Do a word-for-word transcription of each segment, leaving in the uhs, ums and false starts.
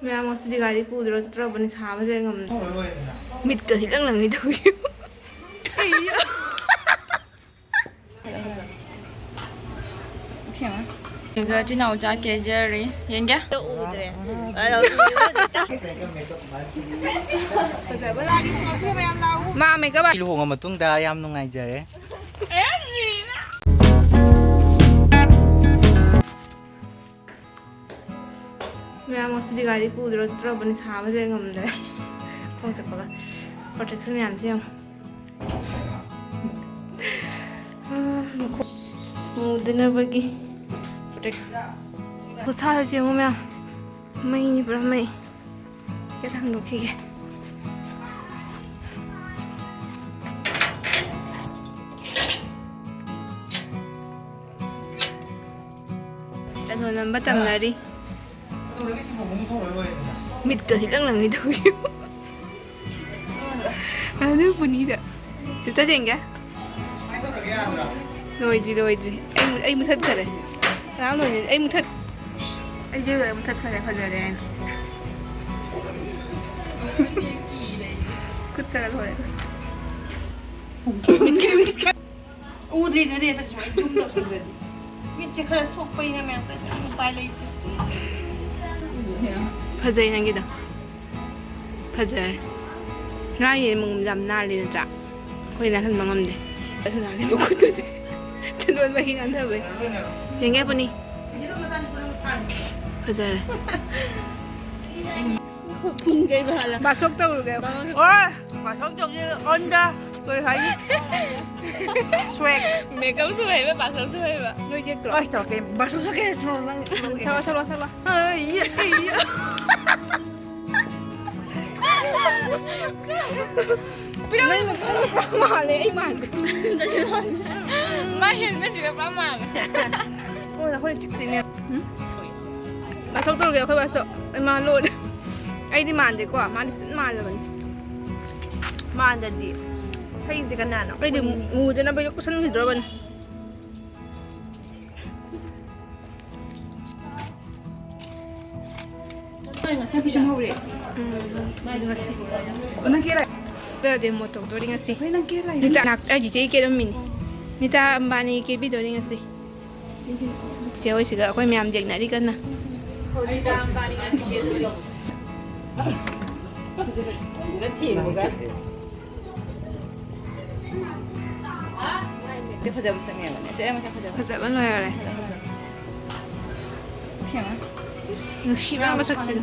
ꯃꯌꯥꯝ ꯉꯁꯤꯗꯤ ꯒꯥꯔꯤ ꯄꯨꯗ꯭ꯔꯣ ꯆꯠꯇ꯭ꯔꯕꯅꯤ, ꯁꯥꯕꯁꯦ ꯉꯝꯗ꯭ꯔꯦ꯫ ꯃꯤꯠꯀꯁꯤ ꯂꯪ ꯂꯪꯉꯤ ꯇꯧꯔꯤ꯫ ꯑꯗꯨꯒ ꯏꯆꯤꯟ ꯏꯅꯥꯎ ꯆꯥꯛ ꯀꯦꯖꯔꯤ꯫ ꯌꯦꯡꯒꯦ꯫ ꯎꯗ꯭ꯔꯦ꯫ ꯐꯖꯕ ꯂꯥꯛꯏ꯫ ꯃꯥ ꯃꯦꯀꯞ꯫ ꯂꯨꯍꯣꯡꯉ ꯃꯇꯨꯡꯗ ꯌꯥꯝ ꯅꯨꯡꯉꯥꯏꯖꯔꯦ꯫ ꯃꯌꯥꯝ ꯉꯁꯤꯗꯤ ꯒꯥꯔꯤ ꯄꯨꯗ꯭ꯔꯣ ꯆꯠꯇ꯭ꯔꯕꯅꯤ, ꯁꯥꯕꯁꯦ ꯉꯝꯗ꯭ꯔꯦ꯫ ꯈꯣꯡ ꯆꯠꯄꯒ꯫ ꯄ꯭ꯔꯣꯇꯦꯛꯁꯟ ꯃꯌꯥꯝꯁꯦ ꯌꯦꯡꯉꯣ꯫ ꯃꯈꯣꯡ ꯃꯨꯗꯅꯕꯒꯤ ꯄ꯭ꯔꯣꯇꯦꯛ-, ꯈꯨꯠꯁꯥꯁꯦ ꯌꯦꯡꯉꯣ ꯃꯌꯥꯝ꯫ ꯃꯩꯅꯤ ꯄꯨꯔꯥ ꯃꯩ꯫ ꯀꯦ ꯊꯥꯡꯗꯣꯛꯈꯤꯒꯦ꯫ ꯀꯩꯅꯣ ꯅꯝꯕ ꯇꯝꯅꯔꯤ꯫ ꯃꯤꯠꯀꯁꯤ ꯂꯪ ꯂꯪꯉꯤ ꯇꯧꯔꯤ꯫ ꯑꯗꯨ ꯄꯨꯅꯤꯗ꯫ ꯁꯤꯝꯇ ꯌꯦꯡꯒꯦ꯫ ꯂꯣꯏꯗ꯭ꯔꯤ, ꯂꯣꯏꯗ꯭ꯔꯤ꯫ ꯑꯩ, ꯑꯩ ꯃꯨꯊꯠꯈꯔꯦ꯫ ꯀꯅꯥꯝ ꯂꯣꯏꯗ꯭ꯔꯤ꯫ ꯑꯩ ꯃꯨꯊꯠ-, ꯑꯩ ꯖꯦꯜ ꯂꯣꯏꯔ ꯃꯨꯊꯠꯈꯔꯦ꯫ ꯐꯖꯔꯦ ꯍꯥꯏꯅ꯫ ꯈꯨꯠꯇꯒ ꯂꯣꯏꯔꯦ꯫ ꯎꯗ꯭ꯔꯤꯗꯨꯗꯤ ꯍꯦꯛꯇ ꯁꯨꯃꯥꯏꯅ ꯖꯨꯝ ꯇꯧꯁꯟꯗ꯭ꯔꯗꯤ꯫ ꯃꯤꯠꯁꯦ ꯈꯔ ꯁꯣꯛꯄꯅꯤꯅ ꯃꯌꯥꯝ ꯀꯩꯝꯇ ꯎꯄꯥꯏ ꯂꯩꯇꯦ꯫ ꯐꯖꯩ ꯅꯪꯒꯤꯗꯣ꯫ ꯐꯖꯔꯦ꯫ ꯉꯥꯏꯌꯦ ꯃꯉꯣꯟ ꯌꯥꯝ ꯅꯥꯜꯂꯤ ꯅꯠꯇ꯭ꯔꯥ? ꯑꯩꯈꯣꯏ ꯅꯥꯜꯍꯟꯕ ꯉꯝꯗꯦ꯫ ꯑꯗꯨ ꯅꯥꯜꯂꯤ ꯃꯈꯨꯠꯇꯨꯗꯤ꯫ ꯆꯟꯗꯣꯟ ꯃꯍꯤ ꯅꯥꯟꯊꯕꯩ꯫ ꯌꯦꯡꯒꯦ ꯄꯨꯅꯤ꯫ ꯐꯖꯔꯦ꯫ ꯄꯨꯡ ꯆꯩꯕ ꯍꯥꯜꯂ꯫ ꯕꯥꯁꯣꯛ ꯇꯧꯔꯨꯒꯦ꯫ ꯕꯥꯁꯣꯛ꯫ ꯑꯣ! ꯕꯥꯁꯣꯛ ꯇꯧꯁꯦ on the ꯀꯩ ꯍꯥꯏꯅꯤ? Swag꯫ ꯃꯦꯀꯞꯁꯨ ꯍꯩꯕ, ꯕꯥꯁꯣꯛꯁꯨ ꯍꯩꯕ꯫ ꯅꯣꯏ ꯌꯦꯛꯇ꯭ꯔꯣ? ꯑꯁ, ꯇꯧꯔꯛꯀꯦ꯫ ꯕꯥꯁꯣꯛ ꯁꯛꯀꯦ ꯅꯠꯇ꯭ꯔꯣ ꯅꯪ? ꯁꯛꯂꯣ, ꯁꯛꯂꯣ, ꯁꯛꯂꯣ꯫ ꯑꯩ, ꯑꯩ꯫ ꯅꯪ ꯃꯥꯜꯂꯦ, ꯑꯩ ꯃꯥꯟꯗꯦ꯫ ꯃꯥ ꯍꯦꯟꯕꯁꯤꯅ ꯄꯨꯔꯥ ꯃꯥꯜꯂꯦ꯫ ꯑꯣ, ꯅꯈꯣꯏ ꯆꯤꯛꯁꯤꯅꯦ꯫ ꯎꯝ? ꯕꯥꯁꯣꯛ ꯇꯧꯔꯒꯦ, ꯑꯩꯈꯣꯏ ꯕꯥꯁꯣꯛ꯫ ꯏꯃꯥ ꯂꯣꯏꯔꯦ꯫ ꯑꯩꯗꯤ ꯃꯥꯟꯗꯦꯀꯣ, ꯃꯥꯗꯤ ꯐꯖꯅ ꯃꯥꯜꯂꯕꯅꯤ꯫ ꯃꯥꯟꯗꯗꯤ꯫ ꯁꯛꯏꯁꯦ ꯀꯅꯥꯅꯣ? ꯑꯩꯗꯤ ꯃꯨꯗꯅꯕ ꯌꯣꯛꯁꯟꯈꯤꯗ꯭ꯔꯕꯅꯤ꯫ ꯅꯪ ꯄꯤꯁꯨꯝ ꯍꯧꯔꯦ꯫ ꯎꯝ, ꯉꯁꯤ꯫ ꯑꯣ, ꯅꯪ ꯀꯦꯔꯥ? ꯗꯦꯃꯣ ꯇꯧꯗꯣꯔꯤ ꯉꯁꯤ꯫ ꯍꯣꯏ, ꯅꯪ ꯀꯦꯔꯥ? ꯅꯤꯇꯥ, ꯑꯩ ꯆꯤꯆꯦ ꯀꯦꯔꯝꯃꯤꯅꯤ꯫ ꯅꯤꯇꯥ ꯑꯝꯕꯥꯅꯤ ꯀꯦꯕꯤꯗꯣꯔꯤ ꯉꯁꯤ꯫ ꯆꯦ ꯍꯣꯏꯁꯤꯒ ꯑꯩꯈꯣꯏ ꯃꯌꯥꯝ ꯌꯦꯡꯅꯔꯤ ꯀꯟꯅ꯫ ꯁꯤ ꯐꯖꯕ ꯁꯛꯅꯦꯕꯅꯦ꯫ ꯁꯦ, ꯃꯁꯛ ꯐꯖꯕ꯫ ꯐꯖꯕ ꯂꯣꯏꯔꯦ꯫ ꯐꯖꯕ ꯁꯛ꯫ ꯁꯦꯡꯉꯣ꯫ ꯅꯨꯡꯁꯤꯕ ꯃꯁꯛꯁꯤꯅ꯫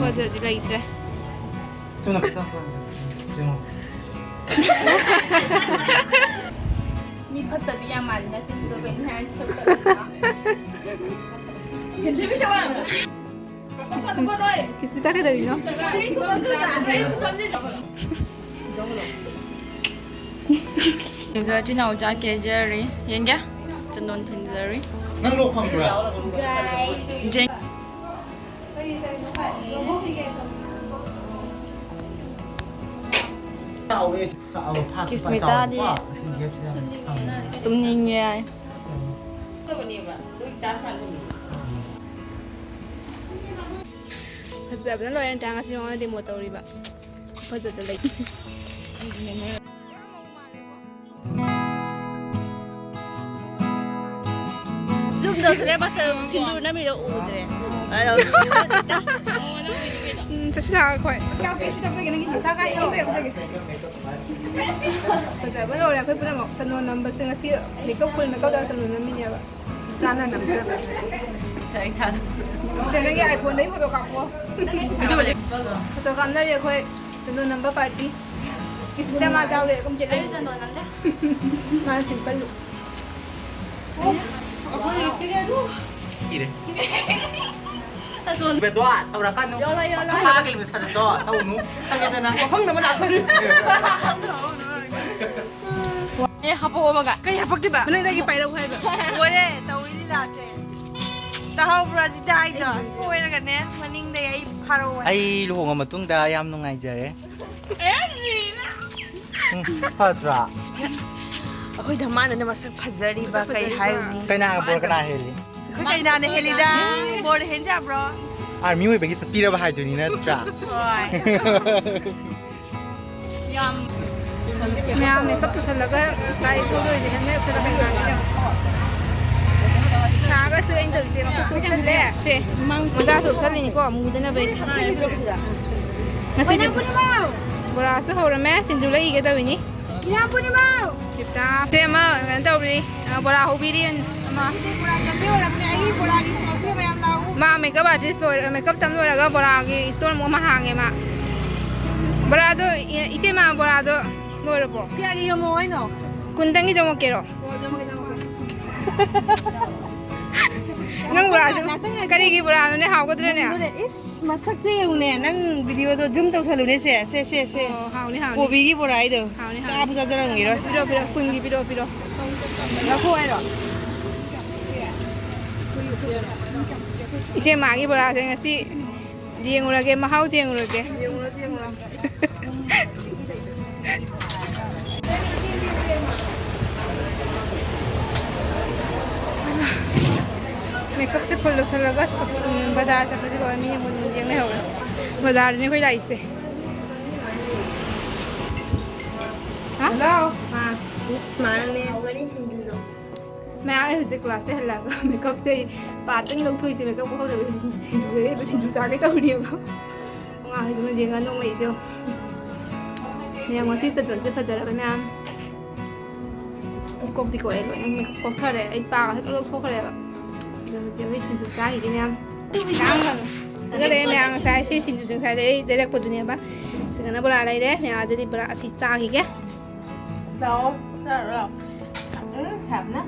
ꯐꯖꯗꯤ ꯂꯩꯇ꯭ꯔꯦ꯫ ꯊꯨꯅ ꯐꯖꯅ ꯐꯖꯅ ꯌꯦꯡꯉꯣ꯫ ꯃꯤ ꯐꯠꯇꯕꯤ ꯌꯥꯝ ꯃꯥꯜꯂꯤ ꯅꯆꯤꯟꯗꯣ ꯀꯩꯅꯣ ꯍꯥꯏ ꯁꯣꯏꯗꯅ꯫ ꯀꯤꯁꯃꯤꯇꯥ ꯀꯩꯗꯧꯔꯤꯅꯣ? ꯑꯗꯨꯒ ꯏꯆꯤꯟ ꯏꯅꯥꯎ ꯆꯥꯛ ꯀꯦꯖꯔꯤ꯫ ꯌꯦꯡꯒꯦ꯫ ꯆꯟꯗꯣꯟ ꯊꯤꯟꯖꯔꯤ꯫ ꯅꯪ ꯂꯣꯛ ꯐꯪꯕ꯭ꯔꯥ? ꯌꯦꯡ-, ꯀꯤꯁꯃꯤꯇꯥꯗꯤ ꯇꯨꯝꯅꯤꯡꯉꯦ ꯍꯥꯏ꯫ ꯐꯖꯕꯅ ꯂꯣꯏꯔꯦ ꯅꯠꯇ꯭ꯔꯥ? ꯉꯁꯤ ꯃꯉꯣꯟꯗ ꯗꯦꯃꯣ ꯇꯧꯔꯤꯕ ꯈꯨꯐꯖꯗ ꯂꯩ꯫ ꯖꯨꯝ ꯇꯧꯁꯤꯔꯦ, ꯃꯁꯜ ꯁꯤꯡꯖꯨ ꯅꯝꯃꯤꯗꯣ ꯎꯗ꯭ꯔꯦ꯫ ꯎꯝ, ꯆꯠꯁꯤꯜꯂꯛꯑꯒ ꯑꯩꯈꯣꯏ꯫ ꯐꯖꯕ ꯂꯣꯏꯔꯦ ꯑꯩꯈꯣꯏ ꯄꯨꯝꯅꯃꯛ꯫ ꯆꯟꯗꯣꯟ ꯅꯝꯕꯁꯦ ꯉꯁꯤ ꯃꯦꯀꯞ ꯐꯨꯜ ꯃꯦꯀꯞ ꯇꯧꯔ ꯆꯟꯗꯣꯟ ꯅꯝꯃꯤꯅꯦꯕ꯫ ꯏꯁꯥꯅ ꯅꯝꯖꯕ꯫ ꯏꯁꯥ ꯏꯁꯥꯅ꯫ ꯆꯦ, ꯅꯪꯒꯤ iPhone-ꯗꯒꯤ ꯐꯣꯇꯣ ꯀꯥꯞꯄꯣ꯫ ꯐꯣꯇꯣ ꯀꯥꯞꯅꯔꯤ ꯑꯩꯈꯣꯏ ꯆꯟꯗꯣꯟ ꯅꯝꯕ ꯄꯥꯔꯇꯤ꯫ ꯀꯤꯁꯃꯤꯇ ꯃꯥ ꯆꯥꯎ ꯂꯩꯔꯦ, ꯀꯨꯝ ꯆꯦꯜꯂꯦ꯫ ꯑꯩꯁꯨ ꯆꯟꯗꯣꯟ ꯅꯝꯗꯦ꯫ ꯃꯥꯅ simple look꯫ ꯎꯐ, ꯑꯩꯈꯣꯏ ꯀꯤꯔꯦ꯫ ꯕꯦꯗꯣ, ꯇꯧꯔꯛꯀꯅꯨ꯫ ꯌꯣꯜꯂꯣ, ꯌꯣꯜꯂꯣ꯫ ꯁꯥꯒꯤ ꯂꯤꯕ ꯁꯥꯖꯠꯇꯣ ꯇꯧꯅꯨ꯫ ꯈꯪꯉꯦꯗꯅ꯫ ꯋꯥꯐꯪꯗ ꯑꯃ ꯂꯥꯛꯄꯅꯤ꯫ ꯑꯦ, ꯍꯥꯄꯛꯑꯣ ꯑꯃꯒ꯫ ꯀꯩ ꯍꯥꯄꯛꯇꯣꯏꯕ? ꯃꯅꯤꯡꯗꯒꯤ ꯄꯥꯏꯔꯛꯎ ꯍꯥꯏꯕ꯫ ꯂꯣꯏꯔꯦ, ꯇꯧꯔꯤ ꯂꯤꯂꯥꯁꯦ꯫ ꯇꯥꯍꯧꯕ꯭ꯔꯣ ꯑꯁꯤ ꯇꯥꯏꯗꯣ? ꯁꯣꯏꯔꯒꯅꯦ, ꯃꯅꯤꯡꯗꯒꯤ ꯑꯩ ꯐꯥꯔꯛꯑꯣ꯫ ꯑꯩ ꯂꯨꯍꯣꯡꯉ ꯃꯇꯨꯡꯗ ꯌꯥꯝ ꯅꯨꯡꯉꯥꯏꯖꯔꯦ꯫ ꯎꯝ, ꯐꯠꯇ꯭ꯔꯥ? ꯑꯩꯈꯣꯏ ꯙꯃꯥꯟꯗꯅ ꯃꯁꯛ ꯐꯖꯔꯤꯕ, ꯃꯁꯛ ꯀꯩ ꯐꯖꯔꯤꯕ꯫ ꯍꯥꯏꯔꯨꯅꯤ? ꯀꯩꯅꯥꯒ ꯕꯣꯔ ꯀꯅꯥ ꯍꯦꯜꯂꯤ? ꯀꯩꯅꯥꯅ ꯍꯦꯜꯂꯤꯗ꯫ ꯕꯣꯔ ꯍꯦꯟꯖꯕ꯭ꯔꯣ? ꯑꯥꯔꯃꯤ ꯑꯣꯏꯕꯒꯤ ꯆꯠꯄꯤꯔꯕ ꯍꯥꯏꯗꯨꯅꯤ ꯅꯠꯇ꯭ꯔꯥ? ꯍꯣꯏ꯫ ꯌꯥꯝ ꯃꯌꯥꯝ ꯃꯦꯀꯞ ꯇꯧꯁꯜꯂꯒ ꯒꯥꯔꯤ ꯊꯧꯗꯣꯏꯁꯦ ꯍꯦꯜꯃꯦꯠ ꯎꯞꯁꯜꯂꯒ ꯀꯩꯅꯥꯒꯤꯅꯣ? ꯁꯥꯒ꯭ꯔꯁꯨ ꯑꯩꯅ ꯇꯧꯔꯤꯁꯦ ꯃꯈꯨꯠ ꯁꯣꯛꯆꯜꯂꯦ꯫ ꯁꯦ, ꯃꯣꯖꯥꯁꯨ ꯎꯞꯁꯜꯂꯤꯅꯤꯀꯣ ꯃꯨꯗꯅꯕꯩ꯫ ꯉꯁꯤꯗꯤ ꯕꯣꯔꯥꯁꯨ ꯍꯧꯔꯝꯃꯦ, ꯁꯤꯡꯖꯨ ꯂꯩꯒꯦ ꯇꯧꯔꯤꯅꯤ꯫ ꯁꯤꯞꯇꯥ꯫ ꯁꯦ ꯑꯃ ꯀꯩꯅꯣ ꯇꯧꯔꯤ, ꯑ, ꯕꯣꯔꯥ ꯍꯧꯕꯤꯔꯤ ꯑꯃ꯫ ꯕꯣꯔꯥ ꯆꯥꯕꯤ ꯑꯣꯏꯔꯕꯅꯦ꯫ ꯑꯩꯒꯤ ꯕꯣꯔꯥꯒꯤ ꯁꯇꯣꯜꯁꯦ ꯃꯌꯥꯝ ꯂꯥꯛꯎ꯫ ꯃꯥ ꯃꯦꯀꯞ ꯑꯥꯔꯇꯤꯁ ꯂꯣꯏꯔ, ꯃꯦꯀꯞ ꯇꯝ ꯂꯣꯏꯔꯒ ꯕꯣꯔꯥꯒꯤ ꯁꯇꯣꯜ ꯑꯃꯨꯛ ꯑꯃ ꯍꯥꯡꯉꯦ ꯃꯥ꯫ ꯕꯣꯔꯥꯗꯣ, ꯏ-, ꯏꯆꯦ ꯃꯥ ꯕꯣꯔꯥꯗꯣ ꯂꯣꯏꯔꯕꯣ? ꯀꯌꯥꯒꯤ ꯌꯣꯝꯃꯛꯑꯣ ꯍꯥꯏꯅꯣ? ꯀꯨꯟꯇꯪꯒꯤ ꯌꯣꯝꯃꯛꯀꯦꯔꯣ? ꯍꯣꯏ, ꯌꯣꯝꯃꯛꯀꯦ, ꯌꯣꯝꯃꯛꯀꯦ꯫ ꯅꯪ ꯕꯣꯔꯥꯁꯨ ꯉꯥꯛꯇꯪ ꯉꯥꯏꯈꯣ꯫ ꯀꯔꯤꯒꯤ ꯕꯣꯔꯥꯅꯣꯅꯦ, ꯍꯥꯎꯒꯗ꯭ꯔꯅꯦ? ꯃꯨꯟꯗꯣꯔꯦ꯫ ꯏꯁ, ꯃꯁꯛꯁꯦ ꯌꯦꯡꯉꯨꯅꯦ, ꯅꯪ ꯚꯤꯗꯤꯑꯣꯗꯣ ꯖꯨꯝ ꯇꯧꯁꯜꯂꯨꯅꯦ ꯁꯦ, ꯁꯦ, ꯁꯦ, ꯁꯦ꯫ ꯑꯣ, ꯍꯥꯎꯅꯤ, ꯍꯥꯎꯅꯤ꯫ ꯀꯣꯕꯤꯒꯤ ꯕꯣꯔꯥ ꯍꯥꯏꯗꯣ꯫ ꯍꯥꯎꯅꯤ, ꯍꯥꯎꯅꯤ꯫ ꯆꯥꯕꯨ ꯆꯥꯖꯔꯝꯒꯤꯔꯣꯏ꯫ ꯄꯤꯔꯣ, ꯄꯤꯔꯣ, ꯀꯨꯟꯒꯤ ꯄꯤꯔꯣ, ꯄꯤꯔꯣ꯫ ꯂꯐꯨ ꯍꯥꯏꯔꯣ? ꯏꯆꯦ ꯃꯥꯒꯤ ꯕꯣꯔꯥꯁꯦ ꯉꯁꯤ ꯌꯦꯡꯉꯨꯔꯒꯦ, ꯃꯍꯥꯎ ꯌꯦꯡꯉꯨꯔꯒꯦ꯫ ꯌꯦꯡꯉꯨꯔꯣ, ꯌꯦꯡꯉꯨꯔꯣ꯫ ꯃꯦꯀꯞꯁꯦ ꯐꯨꯜ ꯂꯣꯏꯁꯤꯜꯂꯒ ꯁꯨ-, ꯎꯝ, ꯕꯖꯥꯔ ꯆꯠꯄꯁꯦ ꯂꯣꯏꯔꯦ꯫ ꯃꯤꯅ ꯃꯨꯟ ꯃꯨꯟ ꯌꯦꯡ ꯂꯩꯍꯧꯔꯦ꯫ ꯕꯖꯥꯔꯗꯅꯦ ꯑꯩꯈꯣꯏ ꯂꯥꯛꯏꯁꯦ꯫ ꯍꯥ? ꯍꯜꯂꯣ꯫ ꯑꯥ꯫ ꯃꯥꯅꯦ꯫ ꯃꯌꯥꯝ ꯑꯩ ꯍꯧꯖꯤꯛ ꯀ꯭ꯂꯥꯁꯇꯩ ꯍꯜꯂꯛꯑꯒ ꯃꯦꯀꯞꯁꯦ ꯑꯩ ꯄꯥꯠꯇꯪ ꯂꯧꯊꯣꯛꯏꯁꯦ꯫ ꯃꯦꯀꯞ ꯀꯣꯛꯍꯧꯗꯕ ꯁꯤꯡꯖꯨ ꯁꯤꯡꯖꯨ ꯂꯩꯔꯦ꯫ ꯁꯤꯡꯖꯨ ꯆꯥꯒꯦ ꯇꯧꯔꯤꯑꯕ꯫ ꯑꯉꯥꯡꯈꯩꯁꯦ ꯃꯣꯏ ꯌꯦꯡꯉ ꯅꯣꯡꯂꯩꯁꯦ ꯌꯦꯡꯉꯣ꯫ ꯃꯌꯥꯝ ꯉꯁꯤ ꯆꯠꯄꯁꯦ ꯐꯖꯔꯕ ꯃꯌꯥꯝ꯫ ꯀꯣꯛꯇꯤ ꯀꯣꯛꯑꯦ ꯂꯣꯏꯅ ꯃꯦꯀꯞ ꯀꯣꯛꯊꯔꯦ꯫ ꯑꯩ ꯄꯥꯒꯁꯦ ꯂꯣꯏ ꯂꯧꯊꯣꯛꯈ꯭ꯔꯦꯕ꯫ ꯑꯗꯣ ꯍꯧꯖꯤꯛ ꯑꯩꯈꯣꯏ ꯁꯤꯡꯖꯨ ꯆꯥꯈꯤꯒꯦ ꯃꯌꯥꯝ꯫ ꯂꯥꯡꯒꯅꯨ꯫ ꯁꯤꯗ ꯂꯩꯌꯦ ꯃꯌꯥꯝ ꯉꯁꯥꯏ ꯁꯤ ꯁꯤꯡꯖꯨꯁꯦ ꯉꯁꯥꯏꯗꯩ ꯑꯩ ꯂꯩꯔꯛꯄꯗꯨꯅꯦꯕ꯫ ꯁꯤꯗꯅ ꯕꯣꯔꯥ ꯂꯩꯔꯦ꯫ ꯃꯌꯥꯝ ꯑꯗꯨꯗꯤ ꯕꯣꯔꯥ ꯑꯁꯤ ꯆꯥꯈꯤꯒꯦ꯫ ꯂꯥꯛꯑꯣ, ꯆꯥꯔꯨ ꯂꯥꯛꯑꯣ꯫ ꯎꯝ, ꯁꯥꯕꯅ꯫